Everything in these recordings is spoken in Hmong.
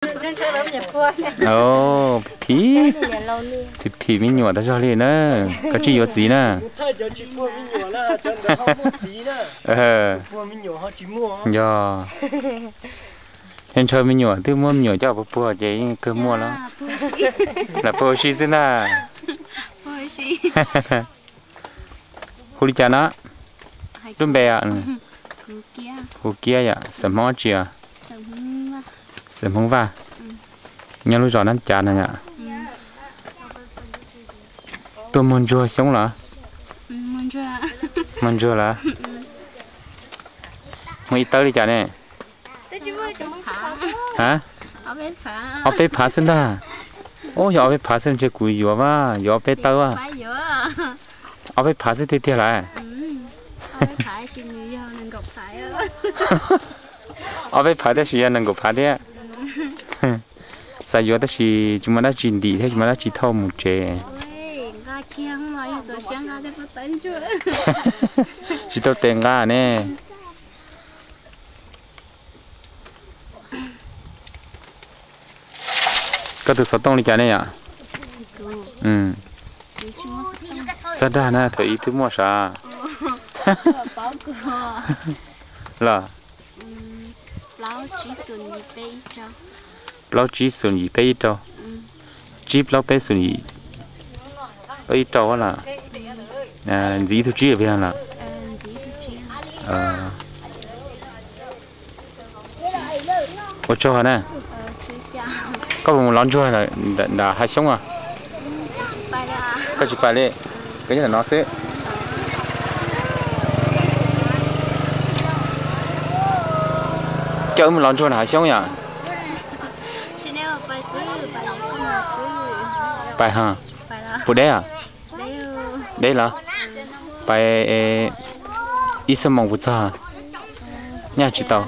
Phim, phim, phim me nyuam tag zog li na. Koj tsis yuav txiv na. Yog, ntshaw me nyuam twb muab me nyuam coj puag puag ces yeej kawg muaj lawm. Lam puag ua si xwb ntag. Hu li cas no? Lub npe? Hu Kiab yom, xeem Hmoob dab tsi? Xeem Hmoob Vaj. Nyob lub zos Nab Cav no yom. Tuaj muag ntsuag xyoob los? Muag ntsuag los? Muag ib tawb li cas ne? Ha, ob peb phav xwb ntag. Ub, yog ob peb phav xwb ntshe kuv yuav, yuav ob peb tawb. Ob peb phav xwb tiag tiag lawm. Ob peb phav tab sis yog nees nkaum phav thiab. Xav yuav tab sis tsis muaj dab tsi ntim thiab tsis muaj dab tsi thauj mus tsev. Tsis tau tes nqa ne. Koj tus xov tooj li cas ne yom? Txhob dag na, thaum ub twb muaj sav. Los? Plaub tsib xoom yim peb ib rau. Tsib plaub peb xoom yim peb ib rau los? Ntxiv ib tug tsib los? Ua tsaug na. Koj puas mus lov ntsuag nram hav xyoob os? Koj tsis pais li, koj nyob ntawm no xwb. Coj wb mus lov ntsuag nram hav xyoob yom? Pais ha. Puas deb os? Deb los? Pais ib xuab moos puas txog? Nyaj tsis tau.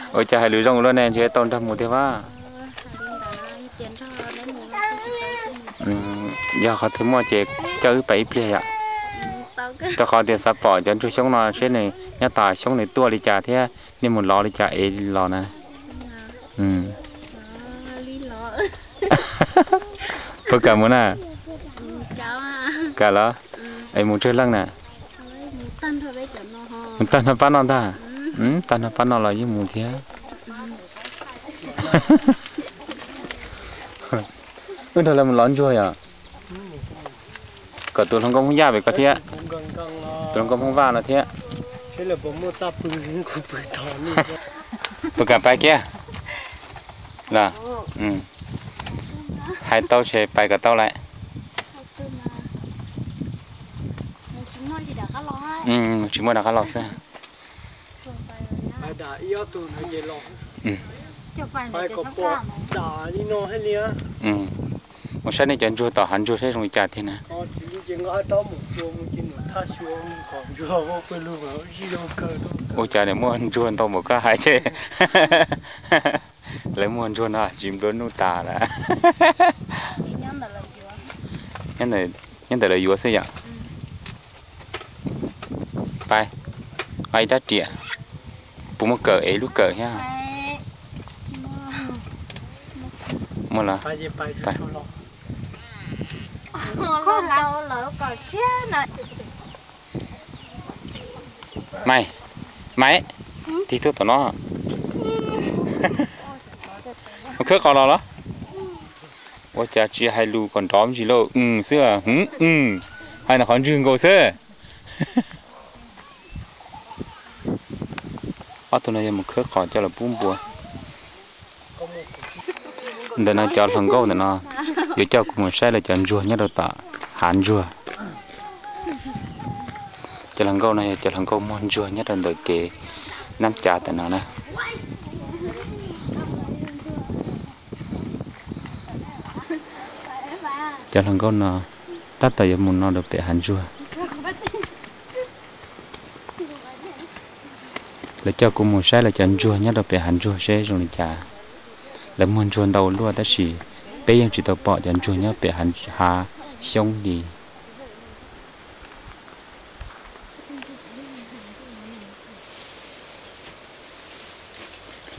Ua cas hais lus zoo luaj ne, ntshe tau nrog mus tiag vaj. Yog qhov twg muaj ces coj wb pais ib pliag yom. Rau qhov tias xav pom cov ntsuag xyoob no seb nws nyob tom xyoob nws tuaj li cas thiab nej mus lov li cas es los na. Puas kam mus na? Kam los? Es mus tsawg leej na? Mus tag nrho pab no ntag. Tag nrho pab no los yeej mus thiab. Wb nrog lawv mus lov ntsuag yom. Kom tus hluas nkauj Hmoob Yaj pem ko thiab, tus hluas nkauj Hmoob Vaj no thiab. Puas kam pais kiag? Los, hais tau ces pais kom tau lawm. Tsis muaj rov qab los xwb. Mus saib nej cov ntsuag tom hav ntsuag saib zoo li cas tiag na. Ua cas niam muaj ntsuag ntau npaum koj hais thiab. Lawv muag ntsuag no tsis nplua nuj tas lawm. Nyob ntawm lawv yuav xwb yom. Pais, nqa ib rab riam. Puas muaj kawm es lub kawm thiab? Muaj los? Maiv, Maiv, tig tuaj tom no. Mus khawb qos los los? Ua cas tsis hais lus kom nrov me ntsis lauj? Xwb, hais ntawm qhov ntswg nkaus xwb. Ob tug no yog mus khawb qos coj los pub npua. Ntawm no cov hluas nkauj ntawm no yuav coj kuv mus saib lawv cov ntsuag nyob rau tom hav ntsuag. Cov hluas nkauj no yog cov hluas nkauj muag ntsuag nyob rau ntawm kev Nab Cav ntawm no na. Cov hluas nkauj no tab tom yuav mus no rau pem hav ntsuag. Lawv coj kuv mus saib lawv cov ntsuag nyob rau pem hav ntsuag seb zoo li cas. Lawv muag ntsuag ntau luaj tab sis peb yeej tsis tau pom cov ntsuag nyob pem hav xyoob li.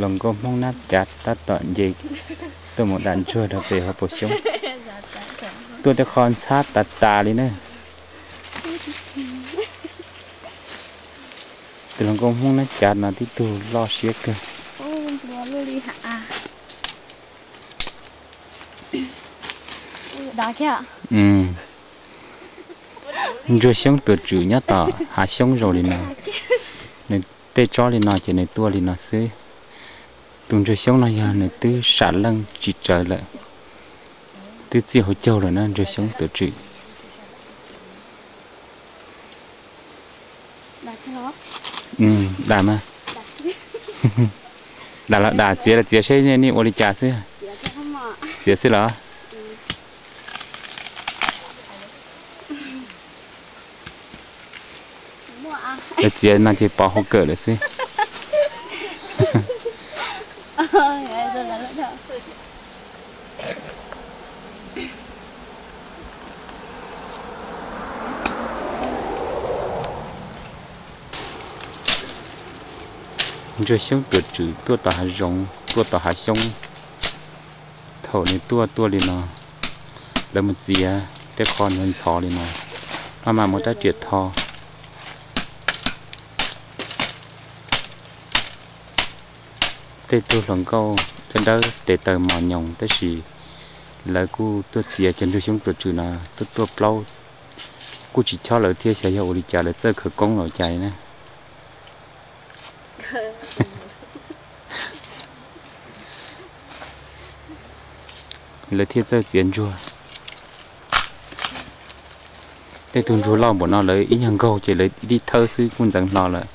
Hluas nkauj Hmoob Nab Cav tab tom nce tuaj mus dam ntsuag rau pem hauv paus xyoob. Tuaj tej qho ntxhab tas tas li na. Tus hluas nkauj Hmoob Nab Cav no tib tug loj siab kawg. Ntsuag xyoob tuam tswm nyob tom hav xyoob zoo li no. Nws tej tsob li no ces nws tuaj li no xwb. Tus ntsuag xyoob no yog nws twb sam leej tsis tsawv lawm, twb txij hauv caug lawm na ntsuag xyoob tuam tswm. Dam mas. Dam los dam, txiav los txiav seb nej ua li cas xwb. Txiav xwb los? Lawv txiav no ces pov hauv kawm lawm xwb. Ntsuag xyoob tuam tswm tuaj tom hav zoov, tuaj tom hav xyoob. Thaum nws tuaj tuaj li no, lawv mus txiav tej qho ntxhov ntxhov li no, maj mam muab rab riam tho. Tej tug hluas nkauj dawb dawb tes taw mos nyoos tab sis lawv kuj tuaj txiav cov ntsuag xyoob tuam tswm no tuaj tuaj plaub, kuj tsis chob lawv thiab, xyov yog ua li cas lawv txawj khawv koob los cas li na. Lawv thiaj txawj txiav ntsuag. Tej tug ntsuag loj npaum no lawv ib nyuag nkaug ces lawv ib thawb xwb kuj ntxeev hlo lawm.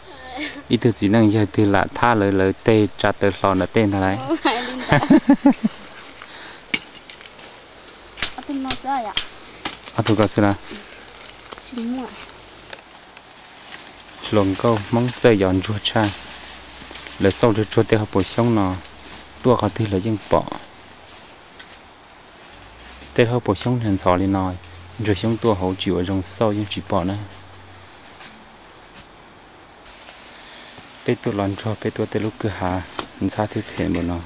Ib tug txiv neej yawg twg lam thab lawv, lawv tej tsa taw hlo nram tej ntag lauj. Ob tug ko xwb na. Hluas nkauj Hmoob txawj yos ntsuag tshaj. Lawv xauj tsuag tsuag tej hauv paus xyoob no, tuaj qhov twg lawv yeej pom. Tej hauv paus xyoob ntxhov li no, ntsuag xyoob tuaj hauv tsis ua zoo xauj yeej tsis pom na. Peb tuaj los ntsuag peb tuaj tej lub kwj ha ntxhab thiab phem npaum no.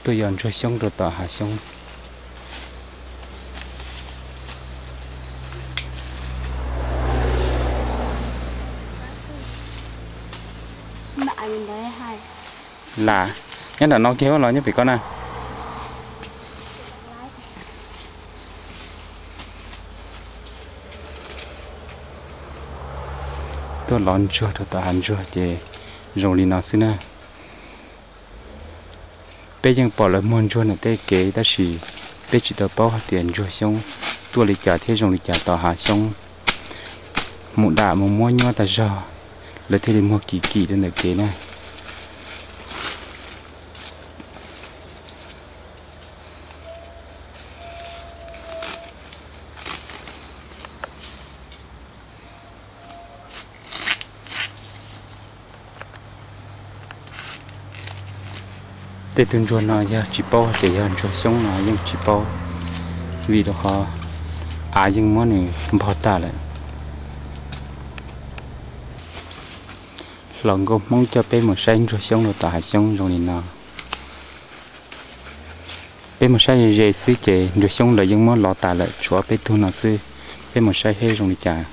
Tuaj yos ntsuag xyoob rau tom hav xyoob. Lam, nyob nram no kiag los nyob pem ko na. Tuaj lov ntsuag rau tom hav ntsuag ces zoo li no xwb na. Peb yeej pom lawv muag ntsuag ntawm tej kev tab sis peb tsis tau paub hais tias ntsuag xyoob tuaj li cas thiab zoo li cas tom hav xyoob. Mus dam mus muab nyuaj tag zog, lawv thiaj li muag kim kim rau ntawm kev na. Tej tug ntsuag no yog tsis paub tias yog ntsuag xyoob no yeej tsis paub, vim rau qhov av yeej muab nws npog tag lawm. Hluas nkauj Hmoob coj peb mus saib ntsuag xyoob rau tom hav xyoob zoo li no. Peb mus saib ze ze xwb ces ntsuag xyoob lawv yeej muab lov tas lawm, tshuav peb tug no xwb. Peb mus saib seb zoo li cas.